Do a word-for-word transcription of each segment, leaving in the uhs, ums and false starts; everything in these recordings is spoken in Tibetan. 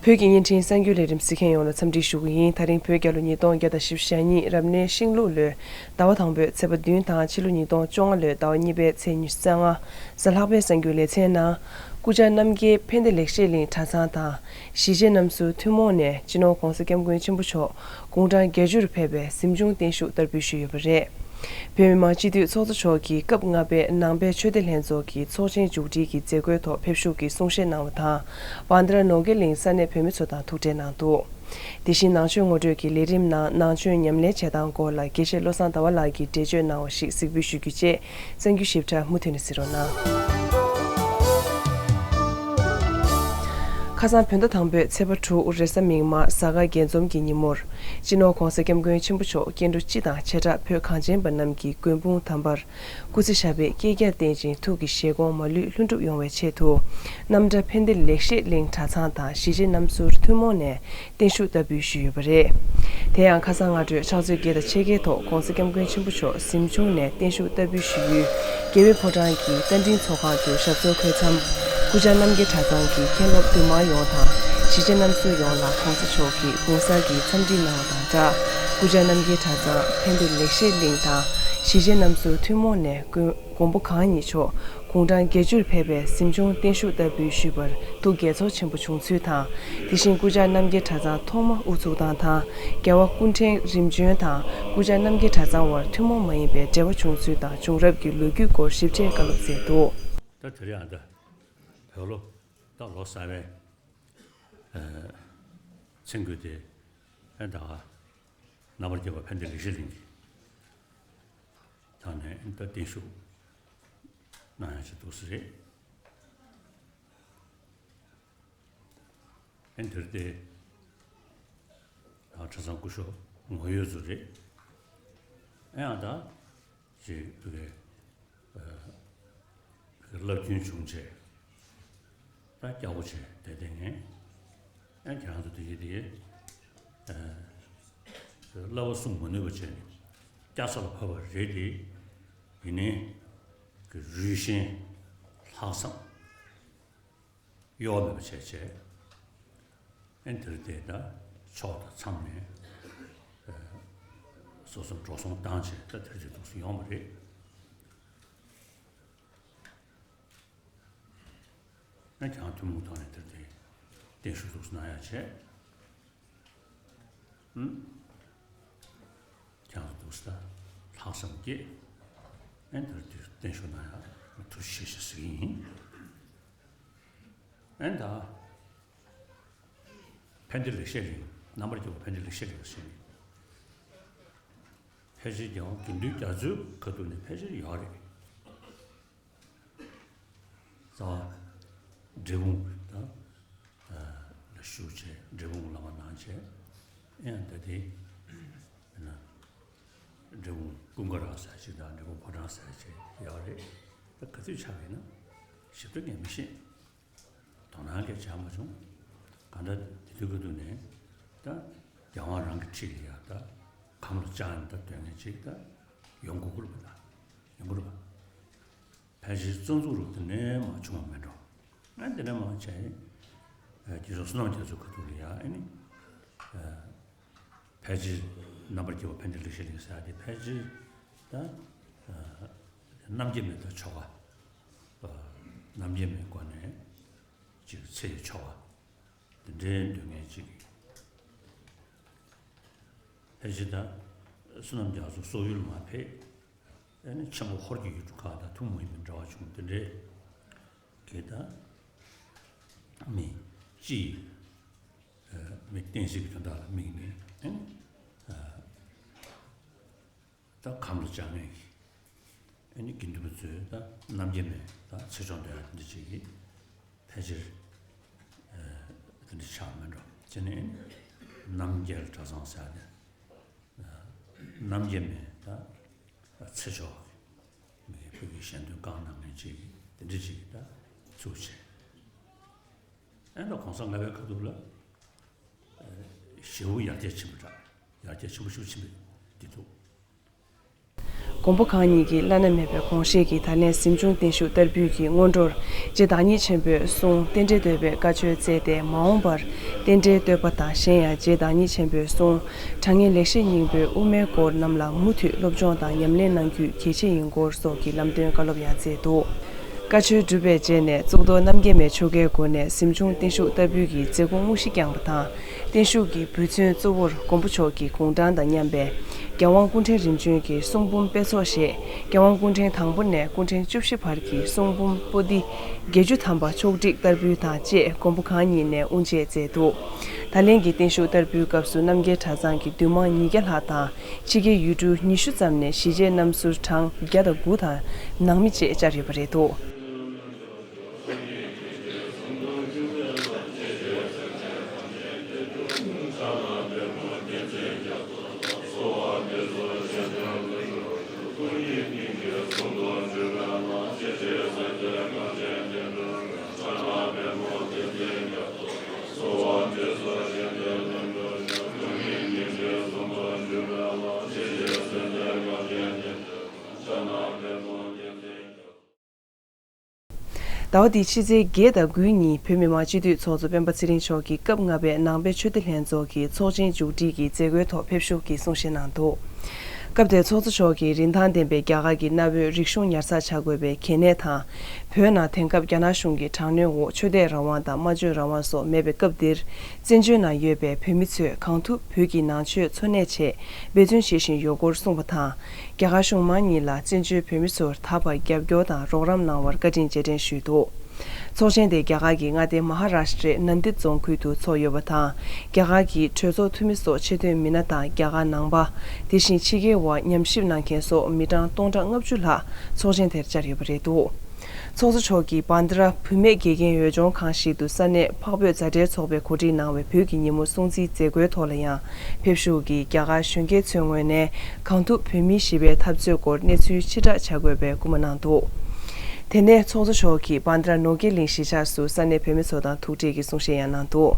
བོད་ཀྱི་བརྙན་འཕྲིན་གསར་འགྱུར་ལས་རིམ་གཟིགས་མཁན་ཡོངས་ལ་འཚམས་འདྲི་ཞུ་གི་ཡིན། ད་རིང་བོད་རྒྱལ་ལོ་ཉིས་སྟོང་བརྒྱ་དང་བཞི་བཅུ་ཞེ་གཉིས་རབ་གནས་ཤིང་ལུག་ལོའི་ཟླ་བ་དང་པོའི་ཚེས་པ་བདུན་དང་ཕྱི་ལོ་ཉིས་སྟོང་བཅོ་ལྔ་ལོའི་ཟླ་བ་གཉིས་པའི་ཚེས་ཉི་ཤུ་རྩ་ལྔ། གཟའ་ལྷག་པའི་གསར་འགྱུར་ལེ་ཚན་ནང་། སྐུ་བཅར་རྣམ་རྒྱལ་ཕན་བདེ་ལེགས་བཤད་གླིང་གྲྭ་ཚང་དང་གཞིས་བྱེས་རྣམ་གསུམ་ཐུན་མོང་ནས་སྤྱི་ནོར་༧གོང་ས་༧སྐྱབས་མགོན་ཆེན་པོ་མཆོག་དགུང་གྲངས་བརྒྱད་ཅུར་ཕེབས་པའི་གཟིམ་ཆུང་བརྟན་བཞུགས་བསྟར་འབུལ་ཞུས་ཡོད་པ་རེད། བོད་མི་མང་སྤྱི་འཐུས་ཚོགས་གཙོ་མཆོག་གིས་སྐབས་ལྔ་པའི་ནང་པའི་ཆོས་སྡེ་ལྷན་ཚོགས་ཀྱི་ཚོགས་ཆེན་མཇུག་སྒྲིལ་གྱི་མཛད་སྒོའི་ཐོག་ཕེབས་ཞུགས་ཀྱིས་གསུང་བཤད་གནང་བ་དང་། བན་དྷ་ར་ནོར་དགེ་གླིང་ས་གནས་བོད་མི་ཚོ་དང་ཐུག་འཕྲད་གནང་འདུག་དེ་བཞིན་ནང་ཆོས་ངོ་སྤྲོད་ཀྱི་ལས་རིམ་ནང་ནང་ཆོས་ཉམས་ལེན་བྱེད་སྟངས་སྐོར་ལ་དགེ་བཤེས་བློ་བཟང་ཟླ་བ་ལགས་ཀྱིས་འགྲེལ་བརྗོད་གནང་བ་ཞིག་གཟིགས་འབུལ་ཞུ་རྒྱུ་བཅས་གསར་འགྱུར་ཞིབ་ཕྲ་མུ་མཐུད་ནས་གཟིགས་རོགས་གནང་། ཁ་སང་བོད་ཟླ་དང་པོའི་ཚེས་པ་དྲུག་རེས་གཟའ་མིག་དམར་གཟའ་སྐར་རྒྱས་འཛོམས་ཀྱི་ཉིན་མོར། སྤྱི་ནོར་༧གོང་ས་༧སྐྱབས་མགོན་ཆེན་པོ་མཆོག་སྐྱེ་འགྲོ་སྤྱི་དང་བྱེ་བྲག་བོད་གངས་ཅན་པ་རྣམས་ཀྱི་མགོན་དཔུང་དམ་པར། སྐུ་ཚེ་ཞབས་པད་བསྐལ་བརྒྱར་བརྟན་ཅིང་ཐུགས་ཀྱི་བཞེད་དགོངས་མ་ལུས་ལྷུན་གྲུབ་ཡོང་བའི་ཆེད་དུ། རྣམ་གྲྭ་ཕན་བདེ་ལེགས་བཤད་གླིང་གྲྭ་ཚང་དང་གཞིས་བྱེས་རྣམ་གསུམ་ཐུན་མོང་ནས་བརྟན་བཞུགས་བསྟར་འབུལ་ཞུས་ཡོད་པ་རེད། དེ་ཡང་ཁ་སང་སྔ་དྲོའི་ཕྱག་ཚོད་བརྒྱད་དང་ཕྱེད་ཀའི་ཐོག་༧གོང་ས་༧སྐྱབས་མགོན་ཆེན་པོ་མཆོག་གཟིམ་ཆུང་ནས་བརྟན་བཞུགས་བསྟར་འབུལ་ཞུ་ཡུལ་རྒྱལ་བའི་ཕོ་བྲང་གི་རྟ་མགྲིན་ཚོགས་ཁང་དུ་ཞབས་སོར་འཁོད་མཚམས། སྐུ་བཅར་རྣམ་རྒྱལ་གྲྭ་ཚང་གི་མཁན་སློབ་འདུས་མང་ཡོངས་དང་གཞིས་བྱེས་རྣམ་གསུམ་ཡོངས་ལ་༧གོང་ས་མཆོག་གིས་དགུང་གསར་གྱི་འཚམས་འདྲི་གནང་བ་དང་སྦྲགས། སྐུ་བཅར་རྣམ་རྒྱལ་གྲྭ་ཚང་ཕན་བདེ་ལེགས་བཤད་གླིང་དང་གཞིས་བྱེས་རྣམ་གསུམ་ཐུན་མོང་ནས་མགོན་མགོན་པོ་གང་ཉིད་མཆོག་དགུང་གྲངས་བརྒྱད་ཅུར་ཕེབས་པའི་གཟིམ་ཆུང་བརྟན་བཞུགས་བསྟར་འབུལ་ཞུས་པར་ཐུགས་དགྱེས་ཚོར་ཆེན་པོ་བྱུང་ཚུལ་དང་། དེ་བཞིན་སྐུ་བཅར་རྣམ་རྒྱལ་གྲྭ་ཚང་ཐོག་མ་དབུ་བཙུགས་སྟངས་དང་། རྒྱལ་བ་སྐུ་ཕྲེང་རིམ་བྱོན་དང་སྐུ་བཅར་རྣམ་རྒྱལ་གྲྭ་ཚང་བར་ཐུན་མོང་མ་ཡིན་པའི་འབྲེལ་བ་བྱུང་ཚུལ་དང་བྱུང་རབས་ཀྱི་ལོ་རྒྱུས་སྐོར་ཞིབ་ཕྲའི་བཀའ་སློབ་སྩལ་འདུག་ད་དེ་རིང་ཨ་ད་བོད་ལོ་ད་ལོ་གསར་བའི་ཨ་མཚན་དགོས་ཏེ་ཨ་ད་ག་རྣམ་པར་རྒྱལ་བ་ཕན་བདེ་ལེགས་བཤད་གླིང་གི་ཐང་ནས་ཨ་ད་བརྟན་བཞུགས་གནང་ཡ་ཅིག་འདུག་ས་རེད། ཨེ་འདིར་ཏེ་ཨ་གྲྭ་ཚང་སྐུ་ཞབས་ངོ་ཡོད་ཚོ་རེད། ཨེ་ཡང་ད་ཅིག་ཕ་གི་ཨ་བསླབ་རྒྱུན་བྱུང་བྱས་ད་སྐྱ་བོ་བྱས་བསྡད་བསྡད་མཁན། ཨེ་ཁྱེད་རང་ཚོ་དེ་གི་དེ་ཨ་བསླབ་པ་སྲུང་མ་ནུས་པ་བྱས་ནས་སྐྱ་ས་ལ་བབས་པ་རེད་དེ། ཡིན་ནའི་གི་རུས་ཞན་ལྷག་བསམ་གཡོ་བ་མེད་པ་བྱས་བྱས། ཨེ་དེར་དེ་ད་ཕྱོགས་དང་མཚམས་ནས་ཨ་སོ་སོ་འགྲོ་སོང་བཏང་བྱས་ད་དེར་དེ་འདུག་སེ་ཡོང་བ་རེད། ཨེ་ཀྱང་ཐུན་མོང་ཐོག་ནས་དེར་དེ་བརྟན་བཞུགས་འདུག་སེ་གནང་ཡ་བྱས། ཨུམ། ཁྱེད་རང་ཚོ་འདུག་སེ་ད་ལྷག་བསམ་སྐྱེས། ཨེ་འདིར་དུས་བརྟན་བཞུགས་གནང་ཡ་ཐུགས་རྗེ་ཆེ་ཞུ་ཞུ་གི་ཡིན། ཨེ་ད་ཕན་བདེ་ལེགས་བཤད་གླིང་རྣམ་པར་རྒྱལ་བ་ཕན་བདེ་ལེགས་བཤད་གླིང་ཟེར་ནས་ཕལ་ཆེར་རྒྱལ་དབང་དགེ་འདུན་རྒྱ་མཚོའི་ཁ་ཐུག་ནས་ཕལ་ཆེར་ཡོད་རེད། རྩ་བ་འབྲས་སྤུངས་དང་ལ་བཞུགས་བྱས་འབྲས་སྤུངས་བླ་མ་གནང་བྱས། ཡང་ད་དེ་ན་འབྲས་སྤུངས་ཀུན་དགའ་ར་ཟེར་ཅིག་དང་འབྲས་སྤུངས་ཕོ་བྲང་ཟེར་ཅིག་ཡོད་རེད། ད་ག་དུས་ཆགས་པ་ཡིན་ན་ཞིབ་ཏུ་ངས་མི་ཤེས། དོ་སྣང་སྐད་བྱས་མ་བྱུང་། གང་ལྟར་དེ་དུས་ཀྱི་དུས་ནས་ད་རྒྱལ་དབང་རང་གི་འཁྲིས་ལ་ཡ་ད་ཁམས་ལ་བཅར་ནས་ད་སྡོད་མཁན་ཅིག་ད་ཡོང་དགོས་ཀྱི་རེད་པ། ད་ཡོང་གི་རེད་པ། ཕལ་ཆེར་རྩ་འཛུགས་ལ་དེ་ནས་མར་བྱུང་བ་མེད་འགྲོ། ཨ་དེ་ནས་མར་བྱས་ཨ་རྗེ་བཙུན་བསོད་ནམས་རྒྱ་མཚོའི་ཁ་ཐུག་ལ་ཡ་ཨ་ནི་ཨ་ཕལ་ཆེར་རྣམ་པར་རྒྱལ་བ་ཕན་བདེ་ལེགས་བཤད་གླིང་ཟེར་ཡ་དེ་ཕལ་ཆེར་ད་ཨ་རྣམ་རྒྱལ་མའི་ད་ཆོ་ག་ཨ་རྣམ་རྒྱལ་མའི་སྒོ་ནས་ཅིག་ཚེ་ཡི་ཆོ་ག་དེ་འདྲའི་འདོན་མཁན་ཅིག་ཕལ་ཆེར་ད་བསོད་ནམས་རྒྱ་མཚོ་སོག་ཡུལ་མར་ཕེབས། ཨ་ནི་ཆེན་པོ་ཧོར་གྱི་ཡུལ་གྲུ་ཁག་དང་ཐུན་མོང་མ་ཡིན་པའི་འབྲེལ་བ་བྱུང་དེ་འདྲའི་གི་ད་མི་སྤྱི་ཡི་མི་བསྟན་སྲིད་ཀྱི་དོན་དག་ལ་དམིགས་ནས་ཨ་ནི་ད་ཁམས་ལ་བཅར་མཁན་གྱི་ཨ་ནི་དགེ་འདུན་པ་ཚོས་ད་རྣམ་རྒྱལ་མའི་ད་ཚེ་ཆོག་འདོན་ཡ་འདི་ཅིག་གི་ཕལ་ཆེར་དེ་འདྲ་ཆགས་མེད་འགྲོ། བྱས་ནས་རྣམ་རྒྱལ་གྲྭ་ཚང་ཟེར་ནས་རྣམ་རྒྱལ་མའི་ད་ཚེ་ཆོག་གི་མི་བོད་ཀྱི་ཞལ་འདོན་བསྐང་གནང་མཁན་ཅིག་གི་དེ་འདྲ་ཅིག་གི་ད་ཚུགས་བྱས། ཨེ་ད་གོང་ས་ལྔ་པའི་ཁ་ཐུག་ལ་ཞེ་པོ་ཡར་རྒྱས་ཕྱིན་པ་འདྲ། ཡར་རྒྱས་ཆེན་པོ་ཞིག་ཕྱིན་པ་འདི་འདུག་མགོན་པོ་གང་ཉིད་ཀྱི་བླ་ན་མེད་པའི་དགོངས་བཞེད་ཀྱིས་ད་ལན་གཟིམ་ཆུང་བརྟན་བཞུགས་བསྟར་འབུལ་གྱི་སྔོན་འགྲོར་རྗེ་བདག་ཉིད་ཆེན་པོས་གསུང་རྟེན་འབྲེལ་བསྟོད་པའི་བཀའ་ཆོས་སྩལ་ཏེ། མ་འོངས་པར་རྟེན་འབྲེལ་བསྟོད་པ་དང་གཞན་ཡང་རྗེ་བདག་ཉིད་ཆེན་པོས་གསུང་དྲང་ངེས་ལེགས་བཤད་སྙིང་པོའི་དབུ་མའི་སྐོར་རྣམས་ལ་མུ་མཐུད་སློབ་སྦྱོང་དང་ཉམས་ལེན་གནང་རྒྱུ་གལ་ཆེ་ཡིན་སྐོར་སོགས་ཀྱི་ལམ་སྟོན་བཀའ་སློབ་ཡང་སྩལ་འདུག་བཀའ་ཆོས་གྲུབ་པའི་རྗེས་ནས་གཙུག་ཏོར་རྣམ་རྒྱལ་མའི་ཆོ་གའི་སྒོ་ནས་གཟིམ་ཆུང་བརྟན་བཞུགས་བསྟར་འབུལ་གྱི་མཛད་སྒོ་དངོས་གཞི་བསྐྱངས་པ་དང་། བརྟན་བཞུགས་ཀྱི་འབུལ་ཚོན་གཙོ་བོར་མགོན་པོ་མཆོག་གི་དགུང་གྲངས་དང་མཉམ་པའི་རྒྱལ་དབང་སྐུ་ཕྲེང་རིམ་བྱོན་གྱི་གསུང་འབུམ་དཔེ་ཚོགས་བཞེས། རྒྱལ་དབང་སྐུ་ཕྲེང་དང་པོ་ནས་སྐུ་ཕྲེང་བཅུ་བཞི་བར་གྱི་གསུང་འབུམ་པོ་ཏི་བརྒྱད་ཅུ་ཐམ་པ་ཕྱོགས་སྒྲིག་བསྟར་འབུལ་དང་བཅས་མགོན་པོ་གང་ཉིད་ནས་དབུ་འབྱེད་མཛད་འདུག་ད་ལན་གྱི་བརྟན་བཞུགས་བསྟར་འབུལ་སྐབས་སུ་རྣམ་རྒྱལ་གྲྭ་ཚང་གི་འདུས་མང་ཉིས་བརྒྱ་ལྷག་དང་། ཕྱི་རྒྱལ་ཡུལ་གྲུ་ཉི་ཤུ་ཙམ་ནས་གཞིས་བྱེས་རྣམ་ཟུར་གྲངས་བརྒྱ་དང་དགུ་དང་ནང་མི་བཅས་བཅར་ཡོད་པ་རེད་འདུག་ཟླ་བ་འདིའི་ཕྱི་ཚེས་བརྒྱད་དང་དགུའི་ཉིན་བོད་མི་མང་སྤྱི་འཐུས་ཚོགས་གཙོ་སྤེན་པ་ཚེ་རིང་མཆོག་གིས་སྐབས་ལྔ་པའི་ནང་པའི་ཆོས་སྡེ་ལྷན་ཚོགས་ཀྱི་ཚོགས་ཆེན་མཇུག་སྒྲིལ་གྱི་མཛད་སྒོའི་ཐོག་ཕེབས་ཞུགས་ཀྱིས་གསུང་བཤད་གནང་འདུག་སྐབས་དེར་ཚོགས་གཙོ་མཆོག་གིས་རིན་ཐང་ལྡན་པའི་རྒྱ་གར་གྱི་གནའ་བོའི་རིག་གཞུང་ཉར་ཚགས་བྱ་དགོས་པའི་གལ་གནད་དང་། བོད་ནང་དེང་སྐབས་རྒྱ་ནག་གཞུང་གི་དྲག་གནོན་འོག་ཆོས་དད་རང་དབང་དང་སྨྲ་བརྗོད་རང་དབང་སོགས་མེད་པའི་སྐབས་འདིར། བཙན་བྱོལ་ནང་ཡོད་པའི་བོད་མི་ཚོས་གང་ཐུབ་བོད་ཀྱི་ནང་ཆོས་འཚོ་གནས་ཆེད་འབད་བརྩོན་བྱེད་བཞིན་ཡོད་སྐོར་གསུངས་པ་དང་། རྒྱ་གར་གཞུང་མང་གཉིས་ལ་བཙན་བྱོལ་བོད་མི་ཚོར་ད་བར་རྒྱབ་སྐྱོར་དང་རོགས་རམ་གནང་བར་བཀའ་དྲིན་རྗེས་དྲན་ཞུས་འདུག་ཚོགས་ཆེན་དེ་རྒྱ་གར་གྱི་མངའ་སྡེ་མ་ཧཱ་རཱཤ་ཊྲའི་ནན་དི་རྫོང་ཁུལ་དུ་འཚོགས་ཡོད་པ་དང་། རྒྱ་གར་གྱི་གྲོས་ཚོགས་འཐུས་མི་སོགས་ཆེས་མཐོའི་མི་སྣ་དང་རྒྱ་གར་ནང་པ། དེ་བཞིན་ཕྱི་རྒྱལ་བ་ཉམས་ཞིབ་གནང་མཁན་སོགས་མི་གྲངས་སྟོང་ཕྲག་ལྔ་བཅུ་ལྷག་ཚོགས་ཆེན་དེར་བཅར་ཡོད་པ་རེད་འདུག་ཚོགས་གཙོ་མཆོག་གིས་བྷན་དྷ་ར་བུད་མེད་དགེ་རྒན་འོས་སྦྱོང་ཁང་ཞིག་ཏུ་ས་གནས་འཕགས་བོད་མཛའ་འབྲེལ་ཚོགས་པས་གོ་སྒྲིག་གནང་བའི་བོད་ཀྱི་ཉིན་མོ་སྲུང་བརྩིའི་མཛད་སྒོའི་ཐོག་ལ་ཡང་ཕེབས་ཞུགས་ཀྱིས་རྒྱ་གར་གཞོན་སྐྱེས་ཚོའི་ངོས་ནས་གང་ཐུབ་བོད་མིའི་ཞི་བའི་འཐབ་རྩོད་སྐོར་གནས་ཚུལ་ཕྱིར་བསྒྲགས་བྱ་དགོས་པའི་སྐུལ་མ་གནང་འདུག་དེ་ནས་ཚོགས་གཙོ་མཆོག་གིས་བྷན་དྷ་ར་ནོར་རྒྱས་གླིང་གཞིས་ཆགས་སུ་ས་གནས་བོད་མི་ཚོ་དང་ཐུག་འཕྲད་ཀྱིས་གསུང་བཤད་ཡང་གནང་འདུག་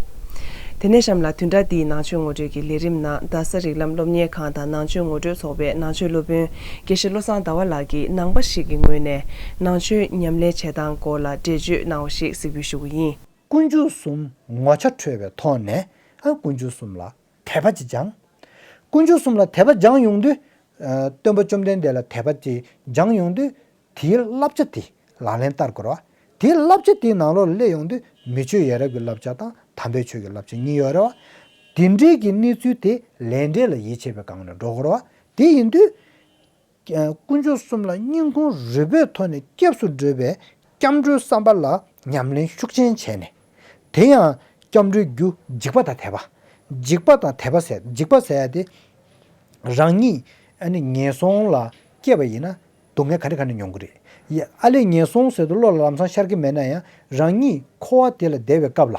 དེ་ནས་གཤམ་ལ་བདུན་ཕྲག་འདིའི་ནང་ཆོས་ངོ་སྤྲོད་ཀྱི་ལས་རིམ་ནང་རྡ་ས་རིགས་ལམ་སློབ་གཉེར་ཁང་དང་ནང་ཆོས་ངོ་སྤྲོད་ཚོགས་པའི་ནང་ཆོས་སློབ་དཔོན་དགེ་བཤེས་བློ་བཟང་ཟླ་བ་ལགས་ཀྱིས་ནང་པ་ཞིག་གི་ངོས་ནས་ནང་ཆོས་ཉམས་ལེན་བྱེད་སྟངས་སྐོར་ལ་འགྲེལ་བརྗོད་གནང་བ་ཞིག་གཟིགས་འབུལ་ཞུ་གི་ཡིན། དཀོན་མཆོག་གསུམ་ངོ་ཆ་འཕྲོད་པའི་ཐོག་ནས་ཨ་དཀོན་མཆོག་གསུམ་ལ་དད་པ་ཅིག་སྦྱང་། དཀོན་མཆོག་གསུམ་ལ་དད་པ་སྦྱང་ཡོང་དུས། ཨ་སྟོན་པ་བཅོམ་ལྡན་འདས་ལ་དད་པ་ཅིག་སྦྱང་ཡོང་དུས། དེའི་བསླབ་བྱ་དེ་ལག་ལེན་བསྟར་དགོས་རེད་བ། དེའི་བསླབ་བྱ་དེའི་ནང་ལོགས་ལ་སླེབས་ཡོང་དུས་མི་ཆོས་ཡ་རབས་ཀྱི་བསླབ་བྱ་དང་དམ་པའི་ཆོས་ཀྱི་བསླབ་བྱ་གཉིས་ཡོད་རེད་བ། དེ་འདྲའི་གི་གནས་ཚུལ་དེ་ལས་འབྲས་ལ་ཡིད་ཆེས་པའི་སྒང་ནས་འགྲོ་དགོས་རེད་བ། དེ་ཡིན་དུས། དཀོན་མཆོག་གསུམ་ལ་སྙིང་ཁུང་རུས་པའི་ཐོག་ནས་སྐྱབས་སུ་འགྲོ་བའི་སྐྱབས་འགྲོའི་བསམ་པ་ལ་ཉམས་ལེན་ཤུགས་ཆེན་བྱས་ནས། དེ་ཡང་སྐྱབས་འགྲོའི་རྒྱུ་འཇིགས་པ་དང་དད་པ། འཇིགས་པ་དང་དད་པ་ཟེར་འཇིགས་པ་ཟེར་ཡ་དེ། རང་ཉིད་ཨ་ནི་ངན་སོང་ལ་སྐྱེས་པ་ཡིན་ན་སྡུག་བསྔལ་ག་འདྲ་ག་འདྲ་མྱོང་གི་རེད། ཡ་ཨ་ལས་ངན་སོང་ཟེར་དུས་བློ་ལ་ལམ་སང་ཤར་གྱི་མེད་ན་ཡང་རང་ཉིད་འཁོར་བ་དེ་ལ་བསྡད་པའི་སྐབས་ལ།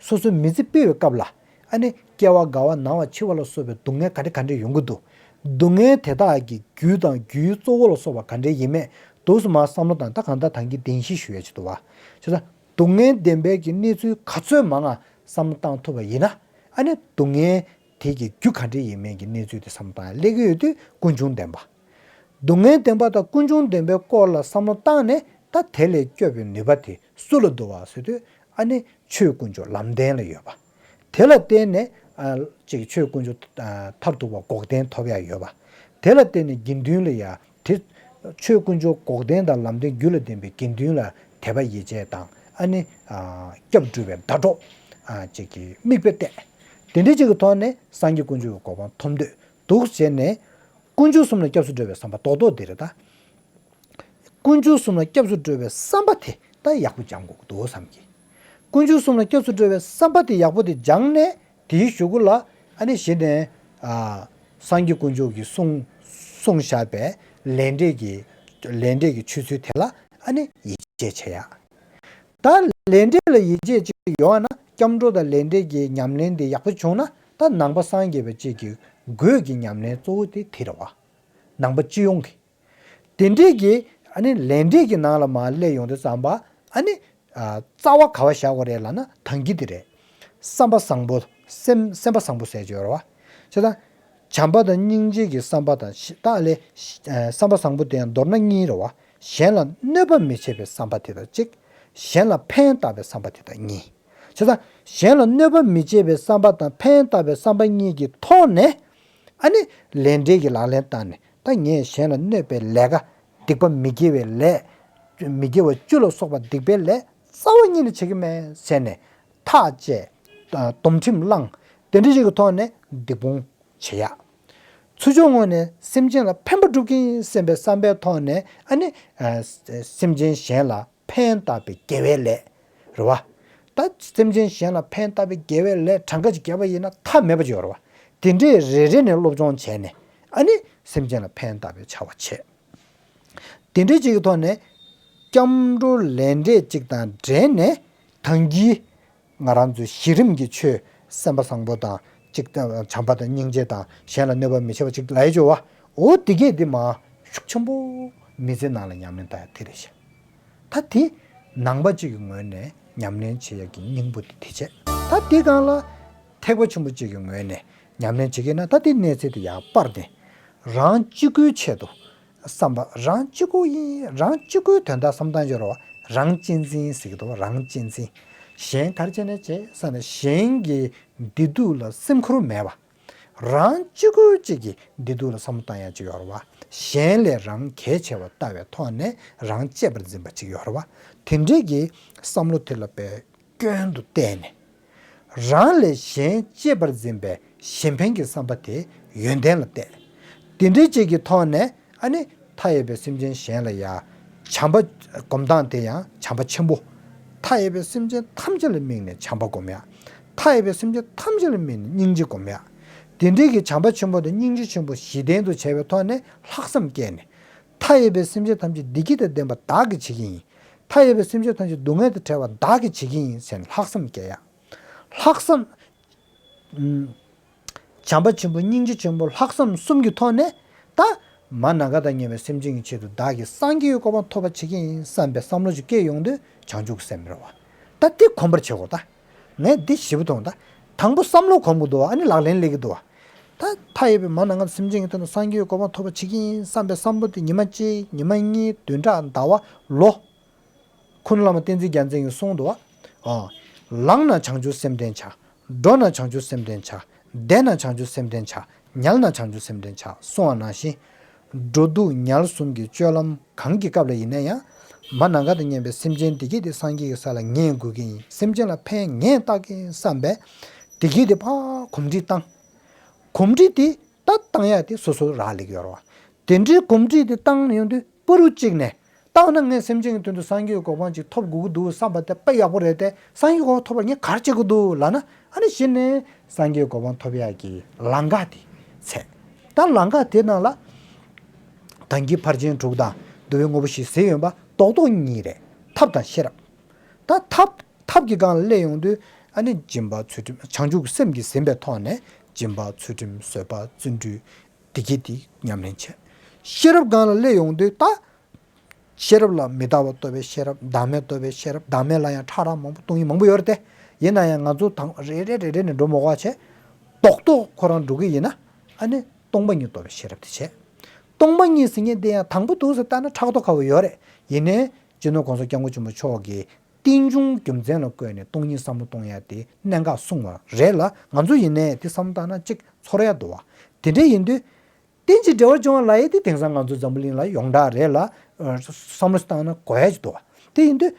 སོ་སོའི་མི་ཚེ་སྤེལ་བའི་སྐབས་ལ། ཨ་ནི་སྐྱེ་བ་རྒ་བ་ན་བ་འཆི་བ་ལ་སོགས་པའི་སྡུག་བསྔལ་ག་འདྲ་ག་འདྲ་ཡོང་གི་འདུག་སྡུག་བསྔལ་དེ་དག་གི་རྒྱུ་དང་རྒྱུའི་གཙོ་བོ་ལ་སོགས་པ་ག་འདྲ་ཡིན་མེད་འདུག་སེ་མར་བསམ་བློ་བཏང་ད་གང་ལྟར་ད་གིན་བདེན་བཞི་ཞུ་ཡ་ཅིག་འདུག་བ། བྱས་ཙང་སྡུག་བསྔལ་བདེན་པའི་གི་གནས་ཚུལ་ག་ཚོད་མང་ང་བསམ་བློ་བཏང་ཐུབ་པ་ཡིན་ན་ཨ་ནི་སྡུག་བསྔལ་དེ་གི་རྒྱུ་ག་འདྲ་ཡིན་མེད་ཀྱི་གནས་ཚུལ་དེ་བསམ་བློ་བཏང་ཡ་སླེབས་ཀྱི་ཡོད་དུས་ཀུན་འབྱུང་བདེན་པ། སྡུག་བསྔལ་བདེན་པ་དང་ཀུན་འབྱུང་བདེན་པའི་སྐོར་ལ་བསམ་བློ་བཏང་ནས་ད་དེ་ལས་སྐྱོབ་པའི་ནུས་པ་དེ་སུ་ལ་འདུག་བ་ཟེར་དུས་ཨ་ནི་ཆོས་དཀོན་མཆོག་ལམ་བདེན་ལ་ཡོད་པ། དེ་ལ་བརྟེན་ནས་ཨ་ཅིག་ཆོས་དཀོན་མཆོག་ཨ་མཐར་ཐུག་པ་འགོག་བདེན་ཐོབ་ཡ་ཡོད་པ། དེ་ལ་བརྟེན་ནས་དགེ་འདུན་ལ་ཡ་དེ་ཆོས་དཀོན་མཆོག་འགོག་བདེན་དང་ལམ་བདེན་རྒྱུད་ལ་ལྡན་པའི་དགེ་འདུན་ལ་དད་པ་ཡིད་ཆེས་དང་ཨ་ནི་ཨ་སྐྱབས་འགྲོ་བའི་ཟླ་གྲོགས་ཨ་ཅིག་གི་མིག་དཔེ་བལྟས། དེ་འདྲ་ཅིག་གི་ཐོག་ནས་སངས་རྒྱས་དཀོན་མཆོག་གི་གོ་འཕང་ཐོབ་འདོད་འདུག་བྱས་ནས། དཀོན་མཆོག་གསུམ་ལ་སྐྱབས་སུ་འགྲོ་བའི་བསམ་པ་རྡོག་རྡོག་འདི་རེད་ད། དཀོན་མཆོག་གསུམ་ལ་སྐྱབས་སུ་འགྲོ་བའི་བསམ་པ་དེ་ད་ཡག་པོ་སྦྱང་དགོས་ཀྱི་འདུག་བསམ་གྱི། དཀོན་མཆོག་གསུམ་ལ་སྐྱབས་སུ་འགྲོ་བའི་བསམ་པ་དེ་ཡག་པོ་དེ་སྦྱངས་ནས་དེའི་གཞུག་གུ་ལ་ཨ་ནི་གཞི་ནས་ཨ་སངས་རྒྱས་དཀོན་མཆོག་གིས་གསུངས་གསུངས་བཞག་པའི་ལས་འབྲས་ཀྱི་ལས་འབྲས་ཀྱི་ཆོས་ཚུལ་དེ་ལ་ཨ་ནི་ཡིད་ཆེས་བྱེད་ཡ། ད་ལས་འབྲས་ལ་ཡིད་ཆེས་ཅིག་ཡོང་བ་ན་སྐྱབས་འགྲོ་དང་ལས་འབྲས་ཀྱི་ཉམས་ལེན་དེ་ཡག་པོ་བྱུང་ན་ད་ནང་པ་སངས་རྒྱས་པ་གཅིག་གི་སྒོས་ཀྱི་ཉམས་ལེན་གཙོ་བོ་དེ་དེ་རེད་བ། ནང་པ་སྤྱི་ཡོངས་ཀྱི། དེ་འདྲས་ཀྱི་ཨ་ནི་ལས་འབྲས་ཀྱི་ནང་ལ་མར་སླེབས་ཡོང་དུས་ཙམ་པ་ཨ་ནི་ཨ་རྩ་བ་ག་བ་བཞག་དགོས་རེད་ལབ་ན་ཐང་གི་དེ་རེད། བསམ་པ་བཟང་པོ་སེམས་སེམས་པ་བཟང་པོ་ཟེར་གྱི་ཡོད་རེད་བ། བྱས་ཙང་ བྱམས་པ་དང་སྙིང་རྗེ་གི་བསམ་པ་དང་ཤ་ད་ལས་ཤ་ཨ་བསམ་པ་བཟང་པོ་དེ་ཡང་མདོར་ན་གཉིས་རེད་བ། གཞན་ལ་གནོད་པ་མི་བྱེད་པའི་བསམ་པ་དེ་དང་གཅིག་གཞན་ལ་ཕན་བཏགས་པའི་བསམ་པ་དེ་དང་གཉིས། བྱས་ཙང་གཞན་ལ་གནོད་པ་མི་བྱེད་པའི་བསམ་པ་དང་ཕན་བཏགས་པའི་བསམ་པ་གཉིས་ཀྱི་ཐོག་ནས། ཨ་ནི་ལས་འབྲས་ཀྱི་ལག་ལེན་བསྟར་ནས་ད་ངས་གཞན་ལ་གནོད་པའི་ལས་ཀ་སྡིག་པ་མི་དགེ་བའི་ལས། མི་དགེ་བ་བཅུ་ལ་སོགས་པ་སྡིག་པའི་ལས་རྩ་བ་ཉིད་ནས་བྱེད་ཀྱི་མེད་ཟེར་ནས་ཐག་བཅད། སྡོམ་ཁྲིམས་བླངས། དེ་འདྲ་ཞིག་གི་ཐོག་ནས་སྡིག་སྤོང་བྱེད་ཡག་ཚུར་ཕྱོགས་ངོས་ནས་སེམས་ཅན་ལ་ཕན་པ་སྒྲུབ་ཀྱི་ཡིན་བསམ་པའི་བསམ་པའི་ཐོག་ནས་ཨ་ནི། སེམས་ཅན་གཞན་ལ་ཕན་བཏགས་པའི་དགེ་བའི་ལས། རེད་བ། ད་སེམས་ཅན་གཞན་ལ་ཕན་བཏགས་པའི་དགེ་བའི་ལས་གྲངས་ཀ་ཅིག་བརྒྱབ་པ་ཡིན་ན་མཐའ་མེད་པ་ཅིག་ཡོད་རེད་བ། དེ་འདྲས་རེ་རེ་ནས་སློབ་སྦྱོང་བྱས་ནས་ཨ་ནི་སེམས་ཅན་ལ་ཕན་བཏགས་པའི་བྱ་བ་བྱེད། དེ་འདྲའི་ཅིག་གི་ཐོག་ནས་སྐྱབས་འགྲོ་ལས་འབྲས་ཅིག་དང་འབྲེལ་ནས་ད་གིན་ང་རང་ཚོའི་གཞི་རིམ་གྱི་ཆོས་སེམས་པ་བཟང་པོ་དང་གཅིག་དང་བྱམས་པ་དང་སྙིང་རྗེ་དང་གཞན་ལ་གནོད་པ་མི་བྱེད་པ་ཅིག་ལ་ཡི་ཅོ་བ། འོ་དེ་གས་དེ་མ་ཤུགས་ཆེན་པོ་མི་ཚེ་ནང་ལ་ཉམས་ལེན་བསྟར་ཡ་དེ་རེད་ཤག་ད་དེ་ནང་པ་གཅིག་གི་ངོས་ནས་ཉམས་ལེན་བྱེད་ཡ་གི་སྙིང་པོ་དེ་དེ་བྱས། ད་དེ་སྒང་ལ་ཐེག་པ་ཆེན་པོ་གཅིག་གི་ངོས་ནས་ཉམས་ལེན་བྱེད་ཀྱི་ན་ད་དེ་གནས་ཚད་དེ་ཡར་སྤར་ཏེ་རང་གཅིག་པུའི་ཆེད་དུ། བསམ་པ་རང་གཅིག་པུ་ཡིན། རང་གཅིག་པུའི་དོན་དག་བསམ་སྟངས་ཡོད་རེད་བ། རང་གཅེས་འཛིན་ཟེར་གྱི་འདུག་བ། རང་གཅེས་འཛིན། གཞན་ག་རེ་བྱས་ནས་བྱེད་ས་ནས་གཞན་གྱི་བདེ་སྡུག་ལ་སེམས་ཁུར་མེད་པ། རང་གཅིག་པུ་གཅིག་གི་བདེ་སྡུག་ལ་བསམ་བློ་བཏང་ཡ་གཅིག་ཡོད་རེད་བ། གཞན་ལས་རང་གལ་ཆེ་བ་ལྟ་བའི་ཐོག་ནས་རང་གཅེས་པར་འཛིན་པ་གཅིག་ཡོད་རེད་བ། དེ་འདྲས་ཀྱི་བསམ་བློ་དེ་ལ་དཔེ་སྐྱོན་དུ་བལྟས་ནས། རང་ལས་གཞན་གཅེས་པར་འཛིན་པའི་གཞན་ཕན་གྱི་བསམ་པ་དེ་ཡོན་ཏན་ལ་བལྟས། དེ་འདྲའི་གཅིག་གི་ཐོག་ནས་ཨ་ནི་མཐའ་ཡས་པའི་སེམས་ཅན་གཞན་ལ་ཡ་བྱམས་པ་སྒོམ་སྟངས་དེ་ཡང་བྱམས་པ་ཆེན་པོ། མཐའ་ཡས་པའི་སེམས་ཅན་ཐམས་ཅད་ལ་དམིགས་ནས་བྱམས་པ་སྒོམ་ཡ། མཐའ་ཡས་པའི་སེམས་ཅན་ཐམས་ཅད་ལ་དམིགས་ནས་སྙིང་རྗེ་སྒོམ་ཡ། དེ་འདྲའི་གི་བྱམས་པ་ཆེན་པོ་དང་སྙིང་རྗེ་ཆེན་པོ་གཞི་རྟེན་དུ་བྱས་པའི་ཐོག་ནས་ལྷག་བསམ་བསྐྱེད་ནས། མཐའ་ཡས་པའི་སེམས་ཅན་ཐམས་ཅད་བདེ་སྐྱིད་དང་ལྡན་པ་བདག་གིས་བྱེད་ཀྱི་ཡིན། མཐའ་ཡས་པའི་སེམས་ཅན་ཐམས་ཅད་སྡུག་བསྔལ་དང་བྲལ་བ་བདག་གིས་བྱེད་ཀྱི་ཡིན་ཟེར་ནས་ལྷག་བསམ་སྐྱེ་ཡ། ལྷག་བསམ། ཨུམ། བྱམས་པ་ཆེན་པོ་སྙིང་རྗེ་ཆེན་པོ་ལྷག་བསམ་གསུམ་གྱི་ཐོག་ནས་ད། མ་ནམ་མཁའ་དང་མཉམ་པའི་སེམས་ཅན་གྱི་ཆེད་དུ་བདག་གིས་སངས་རྒྱས་ཀྱི་གོ་འཕང་ཐོབ་པ་བྱེད་ཀྱི་ཡིན་བསམ་པའི་བསམ་བློ་ཞིག་སྐྱེ་ཡོང་དུས་བྱང་ཆུབ་ཀྱི་སེམས་རེད་བ། ད་འདི་གོམས་པར་བྱེད་དགོས་ད། ངས་འདི་ཞིབ་མཐོང་ད། དང་པོ་བསམ་བློ་གོམས་དགོས་འདུག་བ། ཨ་ནི་ལག་ལེན་སླེབས་ཀྱི་འདུག་བ། ད་མཐའ་ཡས་པའི་མ་ནམ་མཁའ་སེམས་ཅན་གྱི་དོན་དུ་སངས་རྒྱས་ཀྱི་གོ་འཕང་ཐོབ་པ་བྱེད་ཀྱི་ཡིན་བསམ་པའི་བསམ་བློ་དེ་ཉི་མ་གཅིག་ཉི་མ་གཉིས་བདུན་ཕྲག་ཟླ་བ་ལོ། ཁུ་ནུ་བླ་མ་བསྟན་འཛིན་རྒྱལ་མཚན་གྱིས་གསུངས་འདུག་བ། ཨ། ལངས་ན་བྱང་ཆུབ་སེམས་ལྡན་བྱ། འགྲོ་ན་བྱང་ཆུབ་སེམས་ལྡན་བྱ། བསྡད་ན་བྱང་ཆུབ་སེམས་ལྡན་བྱ། ཉལ་ན་བྱང་ཆུབ་སེམས་ལྡན་བྱ་གསུངས་པ་ནང་བཞིན། འགྲོ་འདུག་ཉལ་གསུམ་གྱི་སྤྱོད་ལམ་གང་གི་སྐབས་ལ་ཡིན་ན་ཡང་། མ་ནམ་མཁའ་དང་མཉམ་པའི་སེམས་ཅན་བདེ་སྐྱིད་དེ་སངས་རྒྱས་ཀྱི་ས་ལ་ངས་འགོད་ཀྱི་ཡིན། སེམས་ཅན་ལ་ཕན་ངས་བཏགས་ཀྱི་ཡིན་བསམ་པས། བདེ་སྐྱིད་དེ་ཕར་གོམས་འདྲིས་བཏང་། གོམས་འདྲིས་དེ་ད་བཏང་ཡག་དེ་སོ་སོ་རག་ལས་ཀྱི་ཡོད་རེད་བ། དེ་འདྲའི་གོམས་འདྲིས་དེ་བཏང་ཡོང་དུས་པུ་རུ་གཅིག་ནས་བཏང་ན་ངས་སེམས་ཅན་གྱི་དོན་དུ་སངས་རྒྱས་ཀྱི་གོ་འཕང་ཅིག་ཐོབ་དགོས་ཀྱི་འདུག་བསམ་པ་དེ་དཔེ་ཡག་པོ་རེད་དེ། སངས་རྒྱས་གོ་འཕང་ཐོབ་པར་ངས་ག་རེ་བྱེད་དགོས་འདུག་ལབ་ན། ཨ་ནི་གཞི་ནས་སངས་རྒྱས་གོ་འཕང་ཐོབ་ཡག་གི་ལམ་ཁ་དེ་འཚོལ། ད་ལམ་ཁ་དེ་ནང་ལ་ད་གིན་ཕར་ཕྱིན་དྲུག་དང་བསྡུ་བའི་དངོས་པོ་བཞི་ཟེར་ཡོད་པ་རྡོག་རྡོག་གཉིས་རེད། ཐབས་དང་ཤེས་རབ། ད་ཐབས་ཐབས་ཀྱི་སྒང་ལ་སླེབས་ཡོང་དུས་ཨ་ནི་སྦྱིན་པ་ཚུལ་ཁྲིམས། བྱང་ཆུབ་སེམས་ཀྱིས་ཟིན་པའི་ཐོག་ནས་སྦྱིན་པ་ཚུལ་ཁྲིམས་བཟོད་པ་བརྩོན་འགྲུས་བདེ་སྐྱིད་དེ་ཉམས་ལེན་བྱས། ཤེས་རབ་སྒང་ལ་སླེབས་ཡོང་དུས་ད། ཤེས་རབ་ལ་མི་རྟག་པ་རྟོགས་པའི་ཤེས་རབ། བདག་མེད་རྟོགས་པའི་ཤེས་རབ། བདག་མེད་ལ་ཡང་ཕྲ་རགས་མང་པོ་སྟོང་ཉིད་མང་པོ་ཡོད་རེད་དེ། ཡིན་ན་ཡང་ང་ཚོ་དང་རེ་རེ་རེ་རེ་ནས་འགྲོ་མི་དགོས་པ་བྱས། རྡོག་རྡོག་ཁོ་རང་འགྲོ་གི་ཡིན་ན། ཨ་ནི་སྟོང་པ་ཉིད་རྟོགས་པའི་ཤེས་རབ་དེ་བྱས། སྟོང་པ་ཉིད་ཟེར་མཁན་དེ་ཡང་དང་པོ་འདུག་ཟེར་ལྟ་ན་ཕྲག་དོག་ཁ་བོ་ཡོད་རེད། ཡིན་ནའི་སྤྱི་ནོར་གོང་ས་སྐྱབས་མགོན་ཆེན་པོ་མཆོག་གིས་རྟེན་འབྱུང་རྒྱུ་མཚན་ལ་བཀོད་ནས་སྟོང་ཉིད་བསམ་བློ་གཏོང་ཡ་དེ་གནད་འགག་གསུངས་པ་རེད་ལ། ང་ཚོ་ཡིན་ནའི་དེ་བསམ་བློ་བཏང་ན་གཅིག་ཚོར་ཡ་འདུག་བ། དེ་འདྲ་ཡིན་དུས། རྟེན་ཅིང་འབྲེལ་བར་འབྱུང་བ་ལབ་ཡས་དེ་དེང་སང་ང་ཚོ་འཛམ་བུ་གླིང་ལ་ཡོངས་གྲགས་རེད་ལ། བསམ་བློ་བཏང་ན་གོ་ཡ་ཅིག་འདུག་བ། དེ་ཡིན་དུས།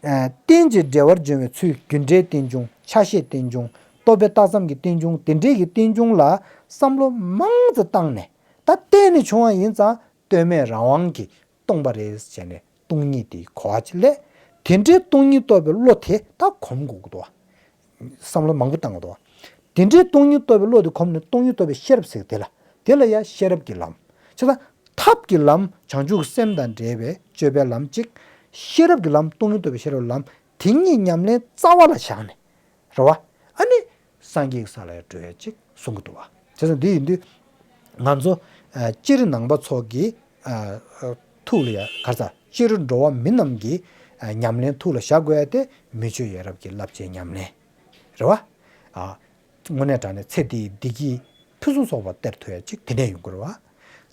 རྟེན་ཅིང་འབྲེལ་བར་འབྱུང་བའི་ཚུལ། རྒྱུ་འབྲས་རྟེན་འབྱུང་། ཆ་ཤས་རྟེན་འབྱུང་། རྟོག་པས་བཏགས་ཙམ་གྱི་རྟེན་འབྱུང་། དེ་འདྲས་ཀྱི་རྟེན་འབྱུང་ལ་བསམ་བློ་མང་ཙམ་བཏང་ནས། ད་གཏན་ནས་བྱུང་བ་ཡིན་ཙང་ལྟོས་མེད་རང་དབང་གིས་སྟོང་པ་རེད་ཟེར་ནས། སྟོང་ཉིད་དེ་གོ་བ་ཅིག་སླེབས། དེ་འདྲའི་སྟོང་ཉིད་རྟོགས་པའི་བློ་དེ་ད་གོམས་དགོས་ཀྱི་འདུག་བ། བསམ་བློ་མང་པོ་བཏང་གི་འདུག་བ། དེ་འདྲའི་སྟོང་ཉིད་རྟོགས་པའི་བློ་དེ་གོམས་ནས་སྟོང་ཉིད་རྟོགས་པའི་ཤེས་རབ་ཟེར་གི་དེ་ལ། དེ་ལ་ཡང་ཤེས་རབ་ཀྱི་ལམ། བྱས་ཙང་ཐབས་ཀྱི་ལམ་བྱང་ཆུབ་ཀྱི་སེམས་དང་འབྲེལ་བའི་སྤྱོད་པའི་ལམ་གཅིག་ཤེས་རབ་ཀྱི་ལམ་སྟོང་ཉིད་རྟོགས་པའི་ཤེས་རབ་ལམ་དེ་གཉིས་ཉམས་ལེན་རྩ་བ་ལ་བཞག་ནས། རེད་བ། ཨ་ནི། སངས་རྒྱས་ཀྱི་ས་ལ་ཡང་འགྲོ་ཡ་ཅིག་གསུང་གི་འདུག་བ། བྱས་ཙང་འདི་ཡིན་དུས། ང་ཚོ། ཨ། སྤྱིར་ནང་པ་ཚོ་གི། ཨ། ཐུགས་ལ་ཡ་ག་རེ་ཟ། སྤྱིར་འགྲོ་བ་མི་རྣམས་ཀྱི། ཨ། ཉམས་ལེན་ཐུགས་ལ་བཞག་དགོས་ཡ་དེ་མི་ཆོས་ཡ་རབས་ཀྱི་བསླབ་བྱའི་ཉམས་ལེན། རེད་བ། ཨ། དངོས་གནས་དྲང་གནས་ཚེ་འདིའི་བདེ་སྐྱིད་ ཕུན་སུམ་ཚོགས་པ་སྟེར་ཐུབ་ཡ་ཅིག་དེ་འདྲས་ཡོང་གི་རེད་བ།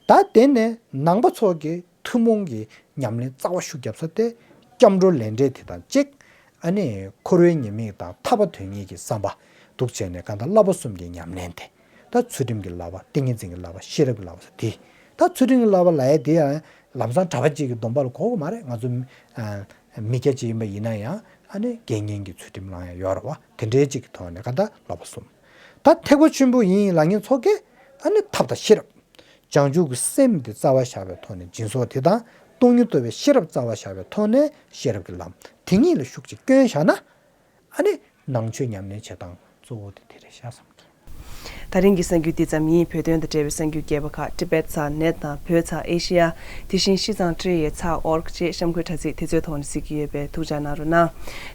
ད་དེ་ནས་ནང་པ་ཚོ་གི་ཐུན་མོང་གི་ཉམས་ལེན་རྩ་བ་ཤུགས་རྒྱབ་ས་དེ་སྐྱབས་འགྲོ་ལས་འབྲས་དེ་དང་གཅིག་ཨ་ནི་འཁོར་བའི་ཉེས་དམིགས་དང་ཐར་པ་དོན་གཉེར་གྱི་བསམ་པ་འདུག་བྱས་ནས་གང་ལྟར་བསླབ་པ་གསུམ་གྱི་ཉམས་ལེན་དེ། ད་ཚུལ་ཁྲིམས་ཀྱི་བསླབ་པ། ཏིང་ངེ་འཛིན་གྱི་བསླབ་པ། ཤེས་རབ་ཀྱི་བསླབ་པ་ཟེར་དེ། ད་ཚུལ་ཁྲིམས་ཀྱི་བསླབ་པ་ལབ་ཡ་དེ་ཡང་ལམ་སང་གྲྭ་པ་གཅིག་གི་སྡོམ་པ་ལ་གོ་གི་མ་རེད། ང་ཚོ་ཨ་མི་སྐྱ་གཅིག་ཡིན་པ་ཡིན་ན་ཡང་ཨ་ནི་དགེ་བསྙེན་གྱི་ཚུལ་ཁྲིམས་བླང་ཡ་ཡོད་རེད་བ། དེ་འདྲའི་གཅིག་གི་ཐོག་ནས་གང་ལྟར་བསླབ་པ་གསུམ། ད་ཐེག་པ་ཆེན་པོ་ཡིན་ལབ་མཁན་ཚོ་གིས་ཨ་ནི་ཐབས་དང་ཤེས་རབ། བྱང་ཆུབ་ཀྱི་སེམས་དེ་རྩ་བ་བཞག་པའི་ཐོག་ནས་སྦྱིན་སོགས་དེ་དང་སྟོང་ཉིད་རྟོགས་པའི་ཤེས་རབ་རྩ་བ་བཞག་པའི་ཐོག་ནས་ཤེས་རབ་ཀྱི་ལམ་དེ་གཉིས་ལ་ཤུགས་ཅིག་བསྐྱོན་བཞག་ན། ཨ་ནི་ནང་ཆོས་ཉམས་ལེན་བྱེད་སྟངས་གཙོ་བོ་དེ་དེ་རེད་ཤག་བསམ་གྱི། ད་རིང་གི་གསར་འགྱུར་འདི་ཙམ་ཡིན། བོད་དོན་དང་འབྲེལ་བའི་གསར་འགྱུར་རྒྱས་པ་ཁག་ཊི་བེཊ་ཚང་ནེཊ་དང་བོད་ཚང་ཨེ་ཤེ་ཡ། དེ་བཞིན་སྤྱིར་བཏང་ཊི་ཨེ་ཚང་ཨོ་རྒ་བཅས་གཤམ་འཁོད་དྲ་ཚིགས་དེ་ཚོའི་ཐོག་ནས་གཟིགས་ཀྱི་ཡོད་པས་ཐུགས་འཇགས་གནང་རོགས་གནང་།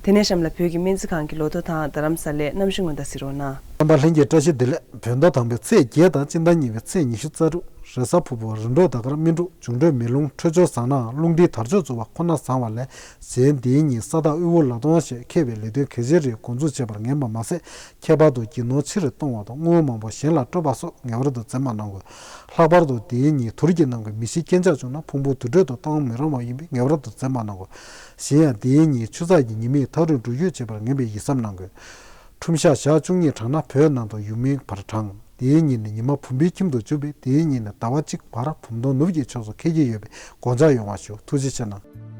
དེ་ནས་གཤམ་ལ་བོད་ཀྱི་སྨན་རྩིས་ཁང་གི་ལོ་ཐོ་དང་རྡ་རམ་ས་ལའི་གནམ་གཤིས་སྔོན་བརྡ་གཟིགས་རོགས་གནང་། རྣམ་པ་ལྷན་རྒྱས་བཀྲ་ཤིས་བདེ་ལེགས། བོད་ཟླ་དང་པོའི་ཚེས་བརྒྱད་དང་སྤྱི་ཟླ་གཉིས་པའི་ཚེས་ཉི་ཤུ་རྩ་དྲུག་རེས་གཟའ་ཕུར་བུ། རིམ་གྲོ་ཟླ་སྐར་སྨིན་དྲུག་འབྱུང་འཕྲོད་མེ་རླུང་འཕྲོད་སྦྱོར་བཟང་ནའང་རླུང་མཁྲིས་དར་ལྕོག་རྩུབ་པ་ཁོ་ན་བཟང་བ་ལས། གཞན་དེའི་ཉིན་ས་བདག་དབུལ་པོ་ལ་གཏོང་ཞེས་མཁས་པའི་ལས་དོན་གལ་ཆེ་རིགས་འགོ་འཛུགས་བྱེད་པར་ངེས་པ་མ་ཟད། ཁྱད་པར་དུ་རྒྱུ་ནོར་ཕྱིར་གཏོང་བ་དང་དངུལ་མང་པོ་གཞན་ལ་སྤྲོད་པ་སོགས་ངེས་པར་དུ་འཛེམ་མ་གནང་དགོས། ལྷག་པར་དུ་དེའི་ཉིན་དུར་གྱི་རྣམས་ཀྱི་མི་ཤི་རྐྱེན་ཆག་བྱུང་ན་ཕུང་པོ་དུར་ཁྲོད་དུ་གཏོང་མི་རུང་བ་ཡིན་པས་ངེས་པར་དུ་འཛེམ་མ་གནང་དགོས། གཞན་ཡང་དེའི་ཉིན་ཆུ་ཚགས་ཀྱི་ཉི་མས་མཐའ་རུ་འགྲུལ་སྐྱོད་བྱེད་པར་ངེས་པའི་ཡིད་བསམ་གནང་དགོས། ཁྲོམ་ཞག་ཞག་བཅུ་གཉིས་གྲངས་ན་བོད་ནང་དུ་ཡུལ་མིའི་བར་གྲངས། དེའི་ཉིན་ནི་ཉི་མ་བུམ་པའི་ཁྱིམ་དུ་འཇུག་པས་དེའི་ཉིན་ནི་ཟླ་བ་གཅིག་བར་བུམ་སྟོང་ནུབ་ཀྱི་ཕྱོགས་སུ་འཁེལ་གྱི་ཡོད་པས་དགོངས་འཇགས་ཡོང་བ་ཞུ། ཐུགས་རྗེ་ཆེ་གནང་།